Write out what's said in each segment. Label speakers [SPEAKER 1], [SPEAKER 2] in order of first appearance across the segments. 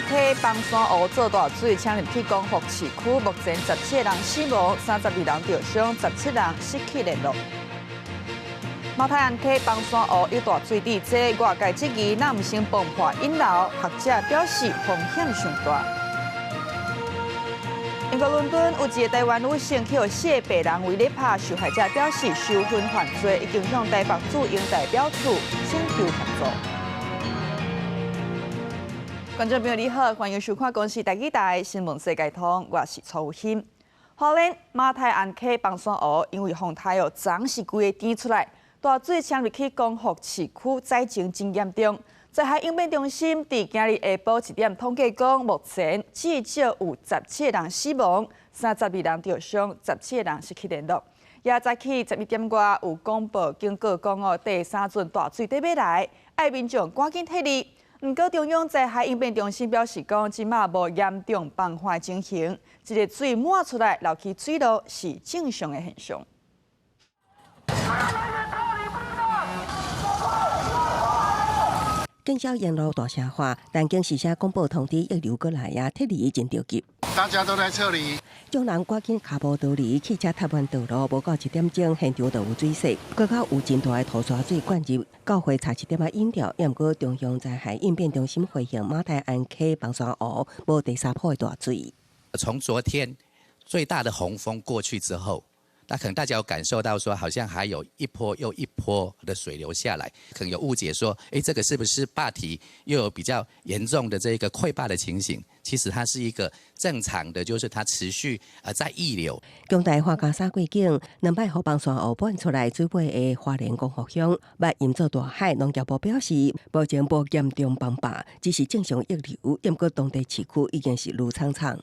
[SPEAKER 1] 溪枋山湖做大水，衝入去光復市區，目前17個人死亡，32人著傷，17人失去聯絡。馬太鞍溪枋山湖有大水佇這，外界質疑若毋先泵破引流，學者表示風險上大。英國倫敦有一个台灣女性去予四个白人圍咧拍，受害者表示仇恨犯罪，已經向台北駐英代表處請求協助。觀眾朋友你好，歡迎收看公視台語台新聞世界通，我是曹欣。花蓮馬太鞍溪枋山湖因為風颱哦，昨是規个甜出來，大水衝入去光復市區，災情真嚴重。災害應變中心佇今日下晡1點統計講，目前至少有17個人死亡，32人著傷，17個人失去聯絡。也早起11點外有廣播警告講哦，第三陣大水佇欲來，愛民眾趕緊撤離。毋過中央災害應變中心表示講，這馬無嚴重崩岸情形，這个水滿出來流去水路是正常的現象。
[SPEAKER 2] 見小沿路大聲喊，但經時聲廣播通知溢流過來啊，撤離真著急。
[SPEAKER 3] 大家都在撤離，
[SPEAKER 2] 眾人趕緊跤步逃離，汽車塞滿道路，無夠1點鐘，現場就有水勢，閣較有真大的土沙水灌入，教會差一點仔淹掉。毋過中央災害應變中心回應，馬太鞍溪枋山湖無第三波的大水。
[SPEAKER 4] 從昨天最大的洪峰過去之後，那可能大家有感受到說，好像還有一波又一波的水流下來，可能有誤解說，誒，這個是不是壩體又有比較嚴重的這個潰壩的情形？其實它是一個正常的，就是它持續在溢流。
[SPEAKER 2] 強台風加沙過境，兩擺予枋山湖搬出來水尾的花蓮光復鄉，欲淹做大海。農業部表示，目前無嚴重崩壩，只是正常溢流。毋過當地市區已經是滷氅氅。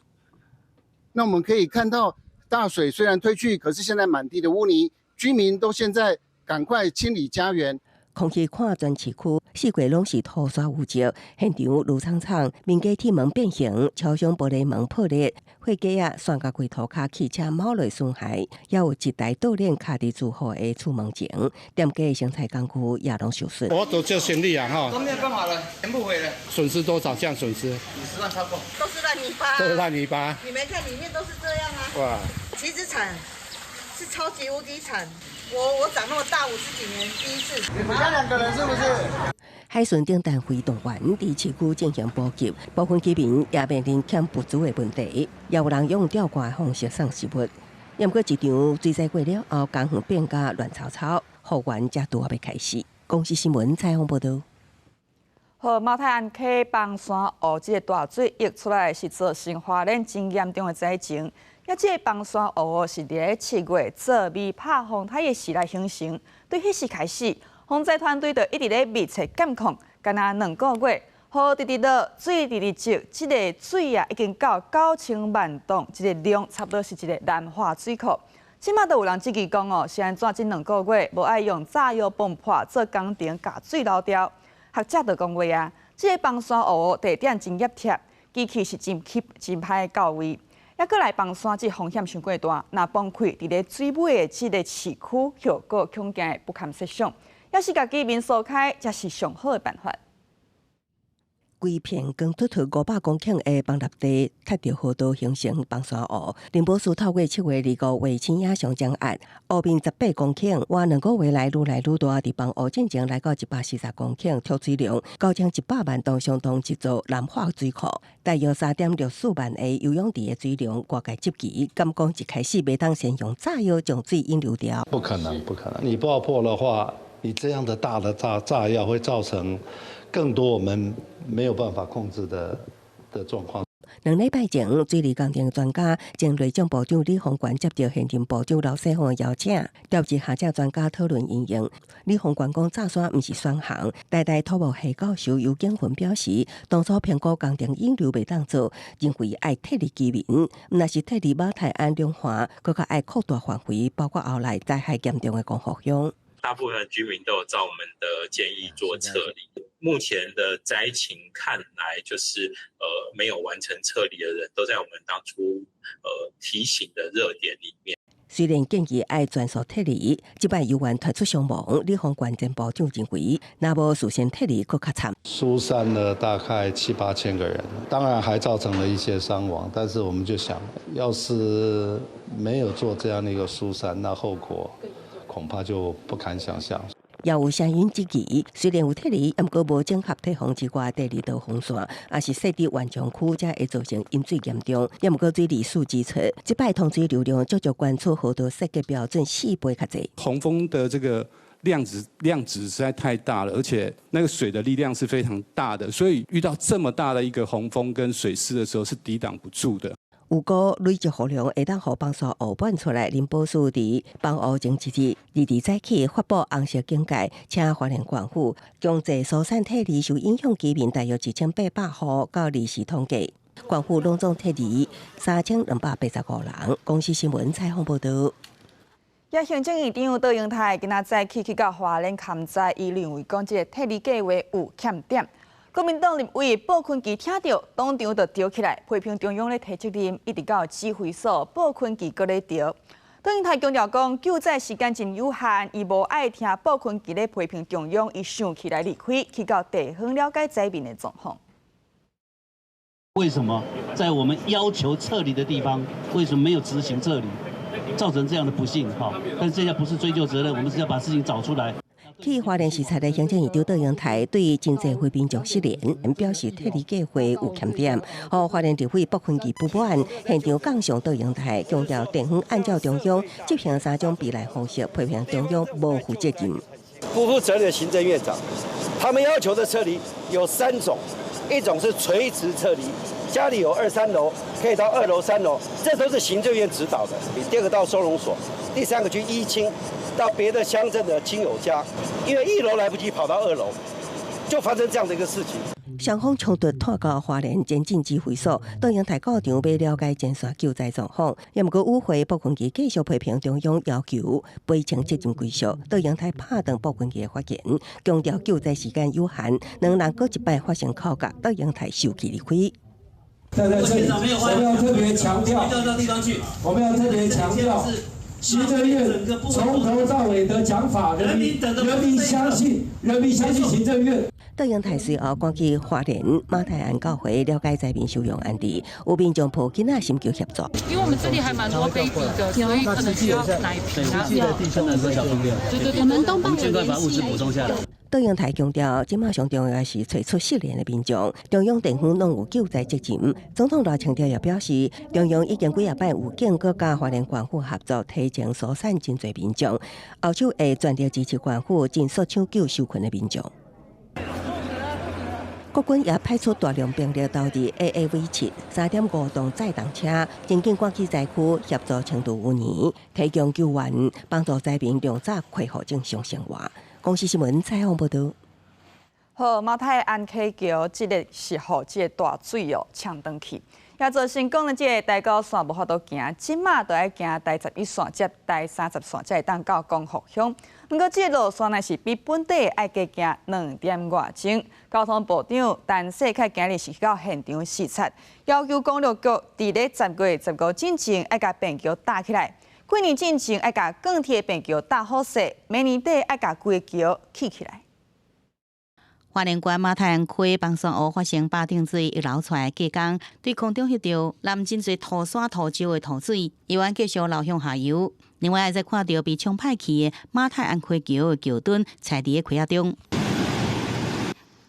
[SPEAKER 3] 那我們可以看到，大水雖然退去，可是現在滿地的污泥，居民都現在趕快清理家園。
[SPEAKER 2] 空氣看全市區，四界攏是土沙污跡，現場滷氅氅，民家鐵門變形，車廂玻璃門破裂，貨架仔散甲規塗跤，汽車貓落損害，也有一台倒鏈卡佇住戶的厝門前，店家的生財工具也攏受損。
[SPEAKER 5] 我都做生意啊，哈，
[SPEAKER 6] 都沒有辦法了，全部毀了。
[SPEAKER 5] 損失多少？這樣損失？50
[SPEAKER 6] 萬超過。
[SPEAKER 7] 都是爛泥巴。
[SPEAKER 5] 都是爛泥巴。
[SPEAKER 7] 你們看裡面都是這樣啊。
[SPEAKER 5] 哇。
[SPEAKER 7] 其實慘，是超級無敵慘。我長那麼大50幾年第一次。
[SPEAKER 3] 你們家兩個人是不是？
[SPEAKER 2] 海巡等單位動員佇市區進行補給，部分居民也面臨欠物資的問題，也有人用吊掛的方式送食物。毋過一場水災過了後，江園變甲亂糟糟，復原才拄仔欲開始。公視新聞採訪報導。
[SPEAKER 1] 好，馬太鞍溪枋山湖這个大水溢出來，是造成花蓮真嚴重的災情。抑這个枋山湖是佇咧7月做米拍風颱的時來形成，對彼時開始，防災團隊就一直咧密切監控，敢若2個月，雨直直落，水直直積，這个水啊已經到9000萬噸，這个量差不多是一个南華水庫。這馬都有人質疑講哦，是按怎這2個月無愛用炸藥爆破做工程，共水流掉？學者就講話啊，這个枋山湖地點真挾貼，機器是真去真歹到位。抑閣來枋山這風險傷過大，若崩潰佇咧水尾的這个市區，後果恐驚會不堪設想。抑是共居民疏開，才是上好的辦法。
[SPEAKER 2] 規片光禿禿500公頃的崩塌地，踢著河道形成枋山湖。林博士透過7月25衛星影像掌握，湖面18公頃，倚2個月來愈來愈大。佇崩湖進前來到140公頃，蓄水量9100萬噸，相當一座南華水庫。大約3.64萬个游泳池的水量，外界質疑，敢講一開始袂當先用炸藥將水引流掉？
[SPEAKER 8] 不可能，不可能！你爆破的話，你這樣的大的炸藥會造成更多我們沒有辦法控制的狀況。
[SPEAKER 2] 2禮拜前，水利工程專家前內政部長李鴻忠接著現任部長劉世芳的邀請，召集學者專家討論因應。李鴻忠講，炸山毋是選項。台大土木系教授尤景雲表示，當初評估工程引流袂當做，認為愛撤離居民，毋但是撤離馬太鞍兩岸，閣較愛擴大範圍，包括後來災害嚴重的光復鄉。
[SPEAKER 9] 大部分居民都有照我們的建議做撤離。目前的災情看來，就是沒有完成撤離的人都在我們當初提醒的熱點裡面。
[SPEAKER 2] 雖然建議愛全數撤離，這擺猶原傳出傷亡。李鴻關前部長認為，若無事先撤離，閣較慘。
[SPEAKER 8] 疏散了大概七八千個人，當然還造成了一些傷亡。但是我們就想，要是沒有做這樣的一個疏散，那後果恐怕就不堪想象。
[SPEAKER 2] 也有聲音質疑，雖然有撤離，毋過無整合退防之外，第二道防線，也是設佇緩衝區，才會造成淹水嚴重。也毋過水利署指出，這擺洪水流量足足懸出河道設計標準4倍較濟。
[SPEAKER 5] 洪峰的這個量值實在太大了，而且那個水的力量是非常大的，所以遇到這麼大的一個洪峰跟水勢的時候，是抵擋不住的。
[SPEAKER 2] 如果累積雨量會當予崩沙湖滿出來，林寶樹佇崩湖前一日，二日早起發布紅色警戒，請花蓮縣府強制疏散撤離受影響居民大約1800戶，到臨時統計，縣府攏總撤離3285人。公視新聞採訪報導。
[SPEAKER 1] 也行政院長卓榮泰今仔早起去到花蓮勘災，伊認為講這个撤離計劃有欠點。國民黨立委傅崐萁聽著，當場就著起來，批評中央咧推責任，一直到指揮所傅崐萁閣咧著。卓榮泰強調講，救災時間真有限，伊無愛聽傅崐萁咧批評中央，伊生氣來離開，去到地方了解災民的狀況。
[SPEAKER 10] 為什麼在我們要求撤離的地方，為什麼沒有執行撤離，造成這樣的不幸？哈，但是這下不是追究責任，我們是要把事情找出來。
[SPEAKER 2] 去花蓮視察的行政院長卓榮泰對真濟回民眾失聯，表示撤離計劃有欠點。予花蓮立委傅崐萁不滿，現場槓上卓榮泰，強調地方按照中央執行三種避難方式，批評中央無負責任。
[SPEAKER 11] 不負責任的行政院長，他們要求的撤離有三種，一種是垂直撤離，家裡有二三樓，可以到二樓、三樓，這都是行政院指導的。第二個到收容所，第三個去依親。到別的鄉鎮的親友家，因為一樓來不及跑到二樓，就發生這樣的一個事情。
[SPEAKER 2] 雙方衝突拖到花蓮前進指揮所，卓榮泰到場欲了解前線救災狀況，也毋過與會傅崐萁繼續批評中央要求賠償責任歸屬。卓榮泰拍斷傅崐萁的發言，強調救災時間有限，兩人閣一擺發生口角，卓榮泰受氣離開。
[SPEAKER 12] 在這裡，我們要特別強調，我們要特別強調。行政院從頭到尾的講法，人民相信，人民相信行政院。
[SPEAKER 2] 卓榮泰隨後趕去花蓮馬太鞍教會了解災民收容安置，有民眾抱囡仔尋求協助。
[SPEAKER 13] 因為我們這裡還蠻多 baby 的，所以可能需要奶瓶啊。對對對，我們都幫盡快把物資補充下來。
[SPEAKER 2] 卓榮泰強調，這馬上重要的是揣出失聯的民眾，中央地方攏有救災責任。總統賴清德也表示，中央已經幾仔擺有警告佮花蓮縣府合作，提前疏散真濟民眾，後手會全力支持縣府盡速搶救受困的民眾。國軍也派出大量兵力投入 AAV 7 3.5噸載重車，緊緊趕去災區協助清除污泥，提供救援，幫助災民盡早恢復正常生活。公視新聞採訪報導。
[SPEAKER 1] 好，馬太鞍溪橋這个是予這个大水哦沖轉去，也造成講呢，這个台九線無法度行，這馬都愛行台11線接台30線，才會當到光復鄉。毋過這个路線呢是比本地愛加行兩點外鐘。交通部長陳世凱今日是去到現場視察，要求公路局佇咧10月15進前愛共便橋搭起來。幾年進前愛共鋼鐵便橋搭好勢，明年底愛共規个橋起起來。
[SPEAKER 14] 花蓮縣馬太鞍溪崩山湖發生壩頂水溢流出來隔工，對空中翕著淋真濟土沙土石的土水，猶原繼續流向下游。另外，再看著被沖歹去的馬太鞍溪橋的橋墩，踩佇咧溪仔中。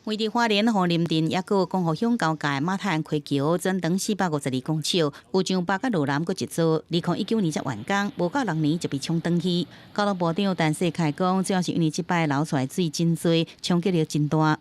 [SPEAKER 14] 位佇花蓮鳳林鎮，抑閣光復鄉交界馬太鞍溪橋，全長452公尺，有上北佮羅南閣一座。2019年才完工，無夠6年就被沖轉去。交通部長陳世凱講，主要是因為這擺流出來水真濟，衝擊力真大。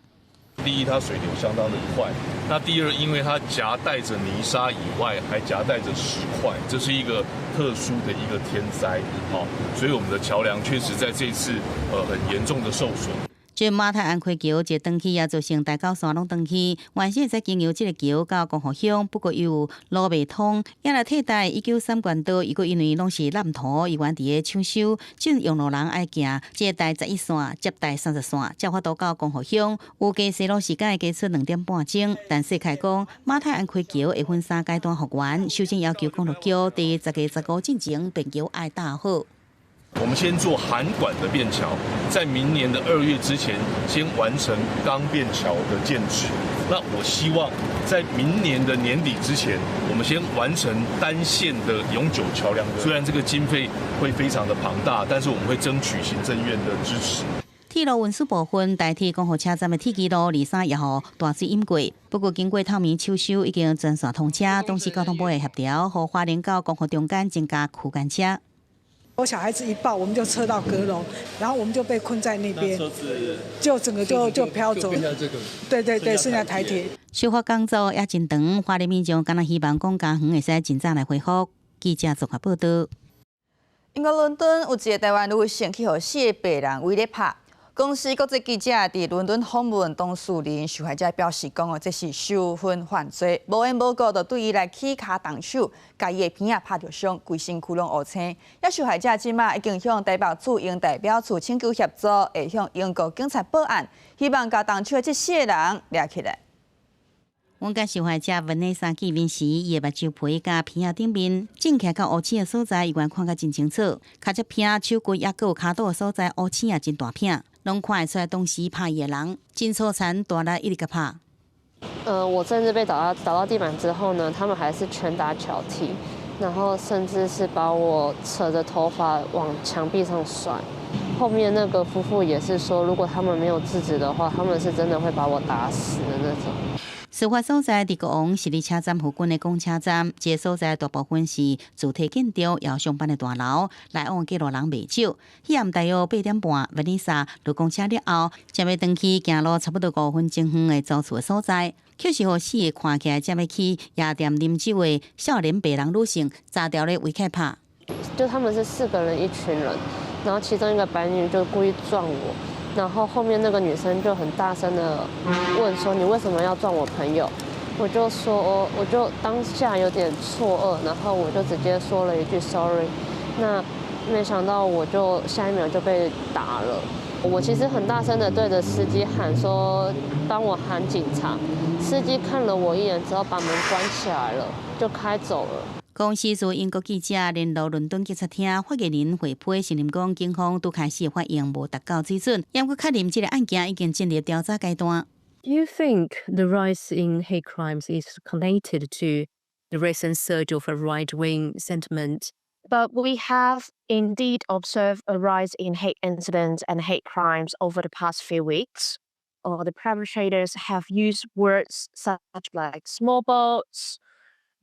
[SPEAKER 15] 第一，它水流相當的快；那第二，因為它夾帶着泥沙以外，還夾帶着石塊，這是一個特殊的一個天災，好，所以我們的橋梁確實在這次很嚴重的受損。
[SPEAKER 14] 這馬太鞍溪橋一斷去也造成大九線攏斷去，原先會使經由這個橋到光復鄉，不過又路袂通，也來替代193縣道。如果因為攏是爛土，猶原佇咧搶修，這用路人愛行這台11線接台30線，才有法度到光復鄉。預計踅路時間會加出2點半鐘。但世凱講，馬太鞍溪橋會分三階段復原，首先要求公路局佇10月15進前便橋愛搭好。
[SPEAKER 15] 我們先做涵管的便橋，在明年的2月之前，先完成鋼便橋的建置。那我希望在明年的年底之前，我們先完成單線的永久橋梁。雖然這個經費會非常的龐大，但是我們會爭取行政院的支持。
[SPEAKER 14] 鐵路運輸部分，台鐵光復車站的鐵枝路23也予大水淹過，不過經過透明搶修，已經全線通車。當時交通部會協調，予花蓮到光復中間增加區間車。
[SPEAKER 16] 我小孩子一抱，我們就車到閣樓，然後我們就被困在那邊，就整個就飄走。對對對，剩下台鐵。
[SPEAKER 14] 修復工作也真長，花蓮民眾敢若希望講家園會使盡早來恢復。記者綜合報道。
[SPEAKER 1] 英國倫敦有一个台灣女性去予四个白人圍咧拍。公視國際記者佇倫敦訪問當事人，受害者表示講哦，這是仇恨犯罪，無緣無故就對伊來起跤動手，共伊的鼻仔拍著傷，規身軀攏烏青。也受害者這馬已經向台北駐英代表處請求協助，會向英國警察報案，希望共動手的這四个人掠起來。
[SPEAKER 14] 阮佮受害者文內莎見面時，伊的目睭皮佮鼻仔頂面，腫起來到烏青的所在，猶原看甲真清楚。跤脊片、手骨抑閣有跤肚的所在，烏青也真大片，攏看會出來當時拍伊的人真粗殘，大力一直共拍。
[SPEAKER 17] 我甚至被打到地板之後呢，他們還是拳打腳踢，然後甚至是把我扯着頭髮往牆壁上甩。後面那個夫婦也是說，如果他們沒有制止的話，他們是真的會把我打死的那種。
[SPEAKER 14] 事發所在佇國王十字車站附近的公車站，這个所在大部分是主體建築，也有上班的大樓，來往過路人袂少。彼暗大約8點半，文麗莎落公車了後，正欲轉去行路差不多5分鐘遠的租厝的所在，卻是予四个看起來正欲去夜店啉酒的少年白人女性，紮牢咧圍起拍。
[SPEAKER 17] 就他們是四個人一群人，然後其中一個白女就故意撞我。然後後面那個女生就很大聲的問說：“你為什麼要撞我朋友？”我就說，我就當下有點錯愕，然後我就直接說了一句 “sorry”。那沒想到我就下一秒就被打了。我其實很大聲的對着司機喊說：“幫我喊警察。”司機看了我一眼之後，把門關起來了，就開走了。
[SPEAKER 14] 公視駐英國記者聯絡倫敦警察廳發言人回批，承認講警方拄開始反應無達到水準，猶閣確認這个案件已經進入調查階段。
[SPEAKER 18] Do you think the rise in hate crimes is connected to the recent surge of a right-wing sentiment?
[SPEAKER 19] But we have indeed observed a rise in hate incidents and hate crimes over the past few weeks. Or the perpetrators have used words such like small boats,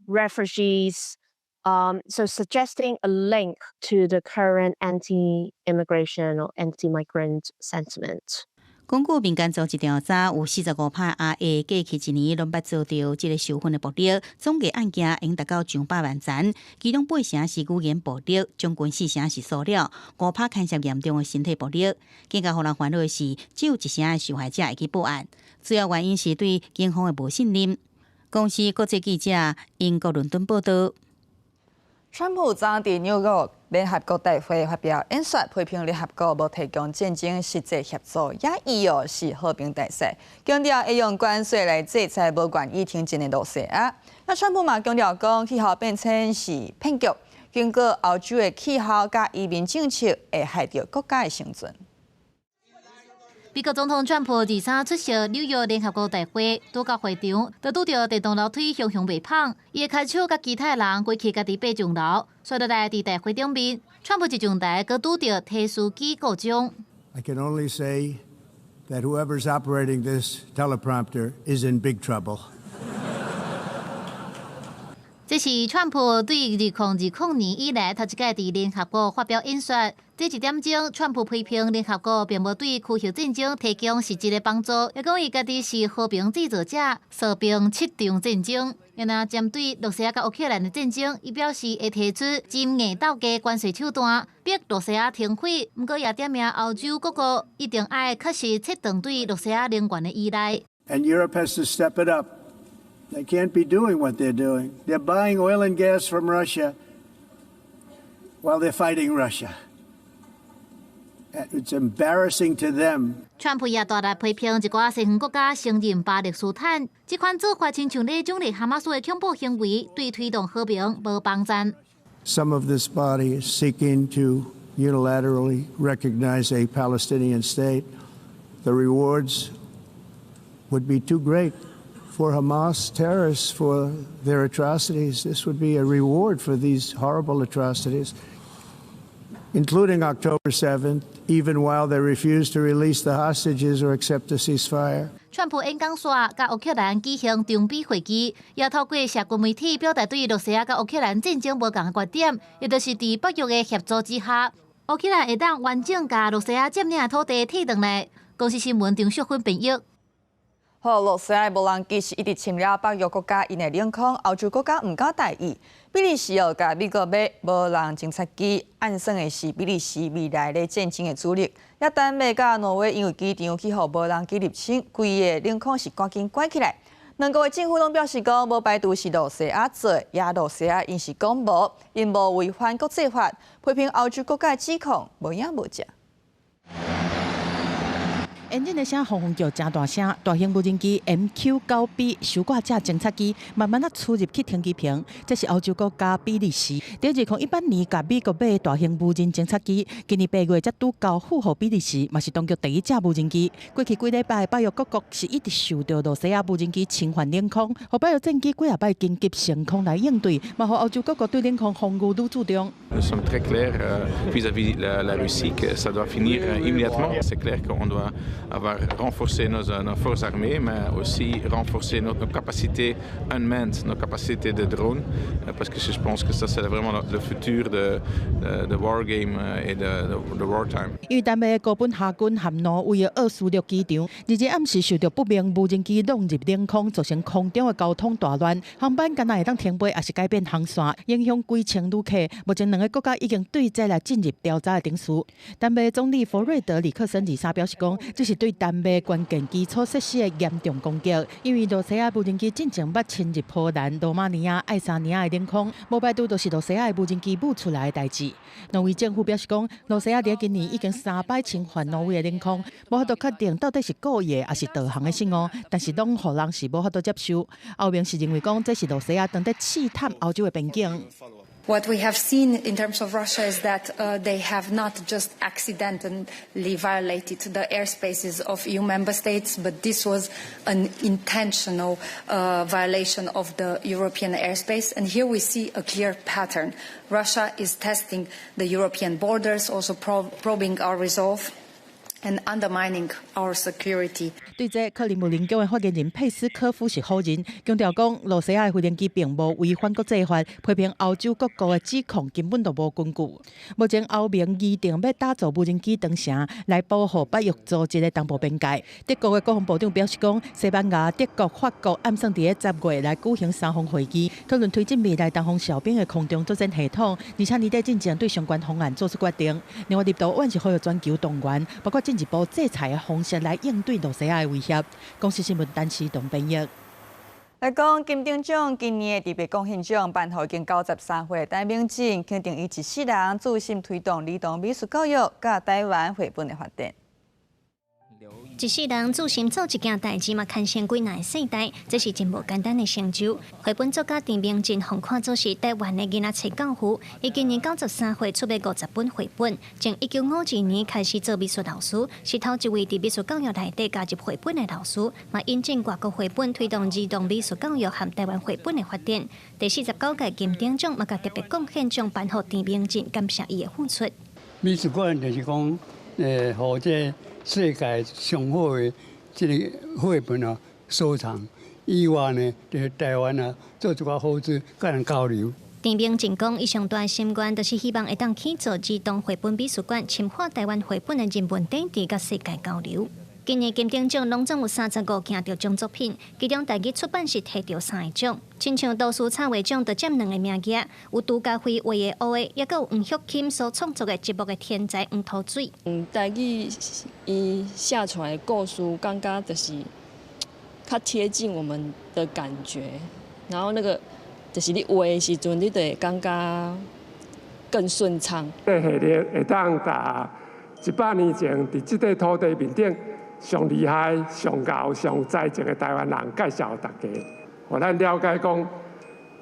[SPEAKER 19] refugees, so suggesting a link to the current anti-immigration or anti-migrant sentiment.
[SPEAKER 14] 根據民間組織調查，有45%亞裔過去一年攏捌遭著這个仇恨的暴力，總計案件應達到上百萬宗，其中八成是語言暴力，將近四成是騷擾，5%牽涉嚴重的身體暴力。更加予人煩惱的是，只有一成的受害者會去報案，主要原因是對警方的無信任。公視國際記者英國倫敦報道。
[SPEAKER 1] 川普昨佇紐約聯合國大會發表演說，批評聯合國無提供戰爭實際協助，也伊哦是和平大使，強調會用關稅來制裁無願意停戰的羅西亞。那川普嘛強調講，氣候變遷是騙局，警告歐洲的氣候佮移民政策會害著國家的生存。
[SPEAKER 20] 美國總統川普23出席紐約聯合國大會，拄到會場，就拄著電動樓梯雄雄袂放，伊的跤手佮其他人規氣家己爬上樓，紲落來佇大會頂面，川普一上台，閣拄著提書機故障。
[SPEAKER 21] I can only say that whoever's operating this teleprompter is in big trouble.
[SPEAKER 20] 這是川普對2020年以來頭一擺佇聯合國發表演說。這一點鐘，川普批評聯合國並無對區域戰爭提供實質的幫助，也講伊家己是和平製造者，掃平七場戰爭。然後針對羅西亞佮烏克蘭的戰爭，伊表示會提出真硬鬥價關稅手段，逼羅西亞停火。毋過也點名歐洲各國一定愛確實切斷對羅西亞能源的依賴。
[SPEAKER 21] And Europe has to step it up. They can't be doing what they're doing. They're buying oil and gas from Russia while they're fighting Russia. It's embarrassing to them.
[SPEAKER 20] 川普也大力批評一寡西方國家承認巴勒斯坦，這款做法親像咧獎勵哈馬斯的恐怖行為，對推動和平無幫助。
[SPEAKER 21] Some of this body is seeking to unilaterally recognize a Palestinian state. The rewards would be too great for Hamas terrorists for their atrocities. This would be a reward for these horrible atrocities, including October 7th, even while they refuse to release the hostages or accept a ceasefire.
[SPEAKER 20] 川普演講煞，佮烏克蘭舉行長臂會議，也透過社群媒體表達對羅西亞佮烏克蘭戰爭無仝的觀點，也就是佇北約的協助之下，烏克蘭會當完整共羅西亞佔領的土地提轉來。公視新聞張淑芬編譯。
[SPEAKER 1] 好，羅西亞無人機是一直侵入北約國家𪜶的領空，歐洲國家毋敢大意。比利時哦，共美國買無人偵察機，按算的是比利時未來咧戰爭的主力。也丹麥佮挪威因為機場去予無人機入侵，規个領空是趕緊關起來。兩國的政府攏表示講，無排除是羅西亞做的，也羅西亞𪜶是講無，𪜶無違反國際法，批評歐洲國家的指控無影無跡。
[SPEAKER 4] 引擎的聲轟轟叫，誠大聲。大型無人機 MQ-9B 收割者偵察機慢慢仔出入去停機坪。這是歐洲國家比利時，佇2018年共美國買大型無人偵察機，今年8月才拄交付予比利時，嘛是當局第一隻無人機。過去幾禮拜，北約各國是一直受著羅西亞無人機侵犯領空，予北約戰機幾若擺緊急升空來應對，嘛予歐洲各國對領空防禦愈注重。
[SPEAKER 22] Nous sommes très clairs vis-à-vis la Russie que ça doit finir immédiatement. C'est clair qu'on doit avoir renforcé nos forces armées, mais aussi renforcer notre capacité unmanned, nos capacités de drones, parce que je pense que ça, c'est vraiment le futur de war game et de wartime.
[SPEAKER 4] 因為丹麥哥本哈根和挪威的奧斯陸機場，二日暗時受著不明無人機弄入領空，造成空中的交通大亂，航班敢若會當停飛，抑是改變航線，影響幾千旅客。目前兩个國家已經對這來進入調查的程序。丹麥總理弗瑞德里克森23表示講，這是對丹麥關鍵基礎設施的嚴重攻擊，因為羅西亞無人機進前捌侵入波蘭、羅馬尼亞、愛沙尼亞的領空，無排除就是羅西亞的無人機冒出來的代誌。挪威政府表示講，羅西亞佇今年已經三擺侵犯挪威的領空，無法度確定到底是故意的抑是導航的失誤，但是攏予人是無法度接受。歐盟是認為講，這是羅西亞當咧試探歐洲的邊境。
[SPEAKER 23] What we have seen in terms of Russia is that they have not just accidentally violated the airspaces of EU member states, but this was an intentional violation of the European airspace. And here we see a clear pattern. Russia is testing the European borders, also probing our resolve and undermining our security.
[SPEAKER 4] 對這，克里姆林宮的發言人佩斯科夫是否認，強調講羅西亞的飛行機並無違反國際法，批評歐洲各國的指控根本就無根據。目前歐盟擬定欲打造無人機長城來保護北約組織的東部邊界。德國的國防部長表示講，西班牙、德國、法國暗算佇咧10月來舉行三方會議，討論推進未來東方哨兵的空中作戰系統，而且年底進前對相關方案做出決定。另外，立陶宛是呼籲全球動員，包括進一步制裁的方式來應對羅西亞的威脅。公視新聞陳時東編譯。
[SPEAKER 1] 來講金鐘獎今年的特別貢獻獎頒予已經93歲的戴明珍，肯定伊一世人注心推動兒童美術教育佮台灣繪本的發展。
[SPEAKER 24] 一世人注心做一件代誌嘛，牽成幾若个世代，這是真無簡單的成就。繪本作家鄭明進予看做是台灣的囡仔冊教父，伊今年93歲，出版50本繪本。從1952年開始做美術老師，是頭一位佇美術教育內底加入繪本的老師，嘛引進外國繪本，推動兒童美術教育和台灣繪本的發展。第49屆金鼎獎嘛，共特別貢獻獎頒予鄭明進，感謝伊的付出。
[SPEAKER 25] 美術館就是講，予這世界上好的這个繪本啊收藏。以外呢，佇台灣啊，做一寡好事，佮人交流。
[SPEAKER 24] 陳明進講，伊上大心願就是希望會當起造兒童繪本美術館，深化台灣繪本的人文底蘊佮世界交流。今年金鼎獎攏總有35件得獎作品，其中台語出版社提著三个獎，親像圖書插畫獎就佔兩个名額，有朱家輝畫的烏的，抑閣有黃旭欽所創作的植物的天才黃土水。
[SPEAKER 3] 台語伊寫出來的故事，感覺就是較貼近我們的感覺，然後那個就是你畫的時陣，你就會感覺更順暢。
[SPEAKER 6] 這系列會當佇100年前，佇這塊土地面頂上厲害、上𠢕、上有才情的台灣人介紹予大家，予咱了解講，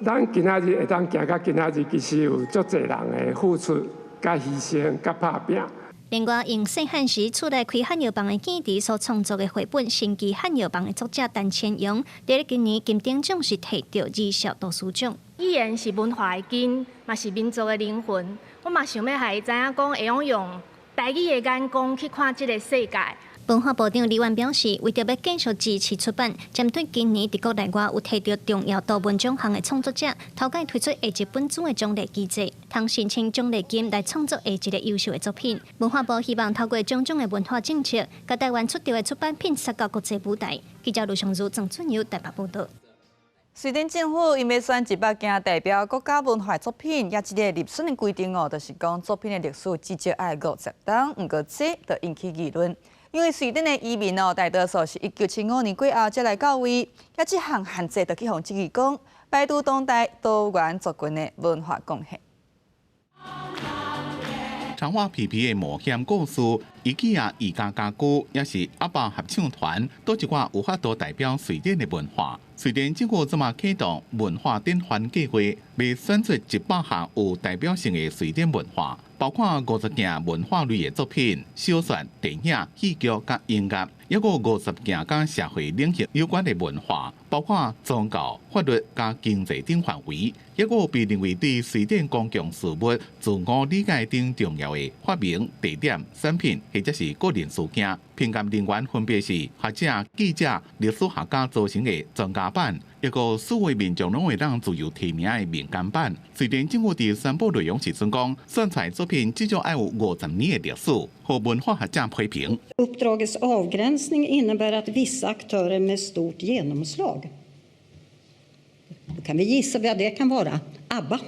[SPEAKER 6] 咱今仔日會當行到今仔日，其實有足濟人的付出、佮犧牲、佮拍拚。
[SPEAKER 24] 另外，用細漢時厝內開漢藥房的記憶所創作的繪本《神奇漢藥房》的作者陳千陽，佇咧今年金鼎獎是提著兒少圖書獎。
[SPEAKER 7] 語言是文化的根，嘛是民族的靈魂。我嘛想欲予伊知影講，會用用台語的眼光去看這个世界。
[SPEAKER 24] 文化部長李萬表示，為著欲繼續支持出版，針對今年佇國內外有提著重要圖文獎項的創作者，頭擺推出下一本書的獎勵機制，通申請獎勵金來創作下一个優秀的作品。文化部希望透過種種的文化政策，共台灣出著的出版品殺到國際舞台。記者盧尚如、鄭俊友台北報導。
[SPEAKER 1] 瑞典政府𪜶欲選100件代表國家文化作品，也這个入選的規定哦，就是講作品的歷史至少愛50冬，毋過這就引起議論。因為瑞典的移民哦，大多數是1975年過後才來到位，也這項限制就去予質疑講，排除當代多元族群的文化貢獻。
[SPEAKER 8] 長話皮皮的冒險故事，IKEA 宜家家具，抑是阿爸合唱團，都一寡有法度代表瑞典的文化。瑞典政府這馬啟動文化典範計劃，欲選出100項有代表性的瑞典文化，包括50件文化類的作品、小說、電影、戲劇佮音樂，抑閣50件佮社會領域有關的文化，包括宗教、法律佮經濟等範圍，抑閣被認為對瑞典公共事務自我理解等重要的發明、地點、產品或者是個人事件。評鑑人員分別是學者、記者、歷史學家組成的專家版，抑閣數位民眾攏會當自由提名的民間版。瑞典政府佇宣布內容時陣講，選出來作品至少愛有50年的歷史，予文化學者批評。
[SPEAKER 9] Uppdragets avgränsning innebär att vissa aktörer med stort genomslag, då kan vi gissa vad det kan vara, ABBA.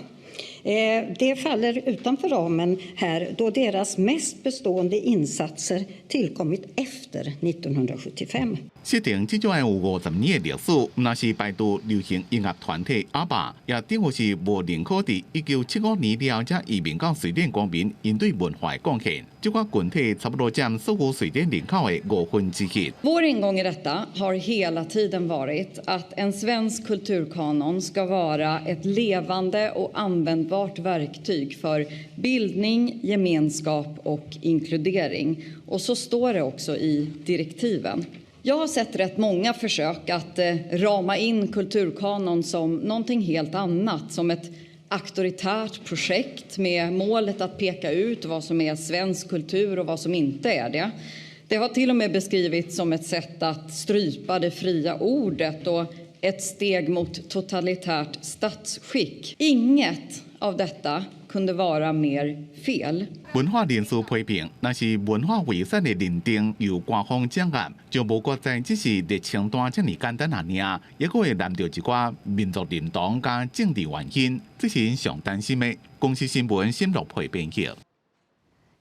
[SPEAKER 9] Det faller utanför ramen här då deras mest bestående insatser tillkommit efter 1975.
[SPEAKER 8] 設定至少愛有50年的歷史，毋但是排除流行音樂團體阿爸，也等於是無認可佇1975年了後才移民到瑞典公民𪜶對文化的貢獻。這個群體差不多佔所有瑞典人口的1/5。
[SPEAKER 26] Vår ingång i detta har hela tiden varit att en svensk kulturkanon ska vara ett levande och användbart verktyg för bildning, gemenskap och inkludering. Och så står det också i direktiven. Jag har sett rätt många försök att rama in kulturkanon som någonting helt annat, som ett auktoritärt projekt med målet att peka ut vad som är svensk kultur och vad som inte är det. Det har till och med beskrivits som ett sätt att strypa det fria ordet och ett steg mot totalitärt statsskick. Inget av detta kunde vara mer fel.
[SPEAKER 8] 文化人士批評，若是文化遺產的認定由官方掌握，就無閣再只是列清單遮爾簡單爾爾，抑閣會攬著一寡民族認同佮政治原因，這是𪜶上擔心的。公視新聞沈樂佩編輯。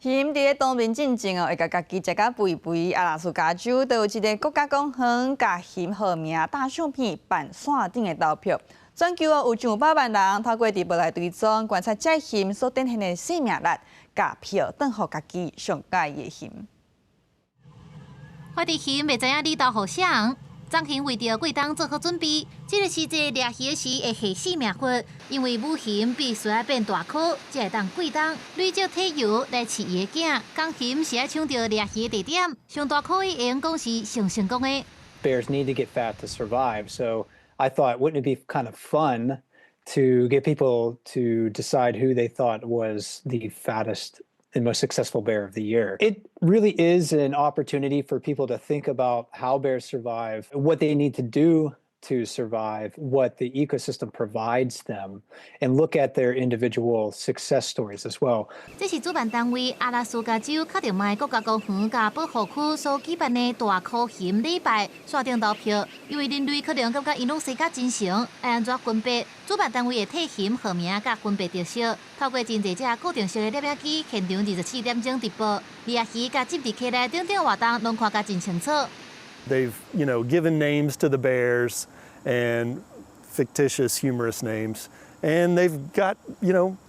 [SPEAKER 1] 熊佇咧冬眠進前哦，會共家己食甲肥肥。阿拉斯加州就有一个國家公園，共熊號名大相片辦線頂的投票。全球哦有上百萬人透過直播來追蹤觀察這熊所展現的生命力，共票轉予家己上佮意的熊。
[SPEAKER 20] 懷疑熊袂知影你投予誰，棕熊為著過冬做好準備，這个時節掠魚時會下死命骨，因為母熊必須愛變大顆，才會當過冬累積體油來飼伊的囝。公熊是愛搶著掠魚的地點，上大顆會用講是上成功的。
[SPEAKER 27] Bears need to get fat to survive, so I thought, wouldn't it be kind of fun to get people to decide who they thought was the fattest and most successful bear of the year? It really is an opportunity for people to think about how bears survive, what they need to do To survive, what the ecosystem provides them, and look at their individual success stories as well.
[SPEAKER 20] 這是主辦單位阿拉斯加州卡特邁國家公園佮保護區所舉辦的大柯熊禮拜線頂投票，因為人類可能感覺𪜶攏生甲真成，愛按怎分別？主辦單位會替熊號名佮分別特色，透過真濟隻固定式的攝影機，現場24點鐘直播，獵魚佮浸佇溪內等等活動，攏看甲真清楚。
[SPEAKER 2] They've given names to the bears and fictitious, humorous names. And they've got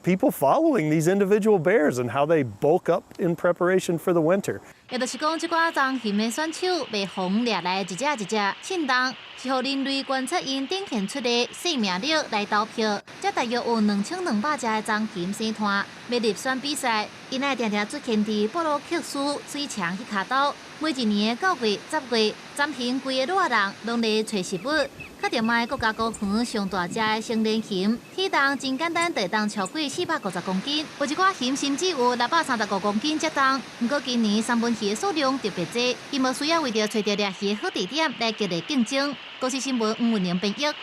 [SPEAKER 2] people following these individual bears and how they bulk up in preparation for the winter.
[SPEAKER 20] 也就是講，這寡棕熊的選手袂予人掠來一隻一隻稱重，是予人類觀察𪜶展現出的生命力來投票。這大約有2200隻的棕熊生團欲入選比賽，𪜶愛定定出現佇布魯克斯水牆彼跤兜。每一年的9月、10月，棕熊規个熱人攏來揣食物。卡特邁國家公園上大隻的成年熊，體重真簡單，就會當超過450公斤。有一寡熊甚至有635公斤遮重。毋過今年三文魚的數量特別濟，𪜶無需要為著揣著獵魚的好地點來激烈競爭。公視新聞吳文玲編譯。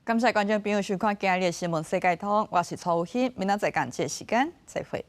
[SPEAKER 1] 感謝觀眾朋友收看今日的新聞世界通，我是曹欣，明仔載仝這個時間再會。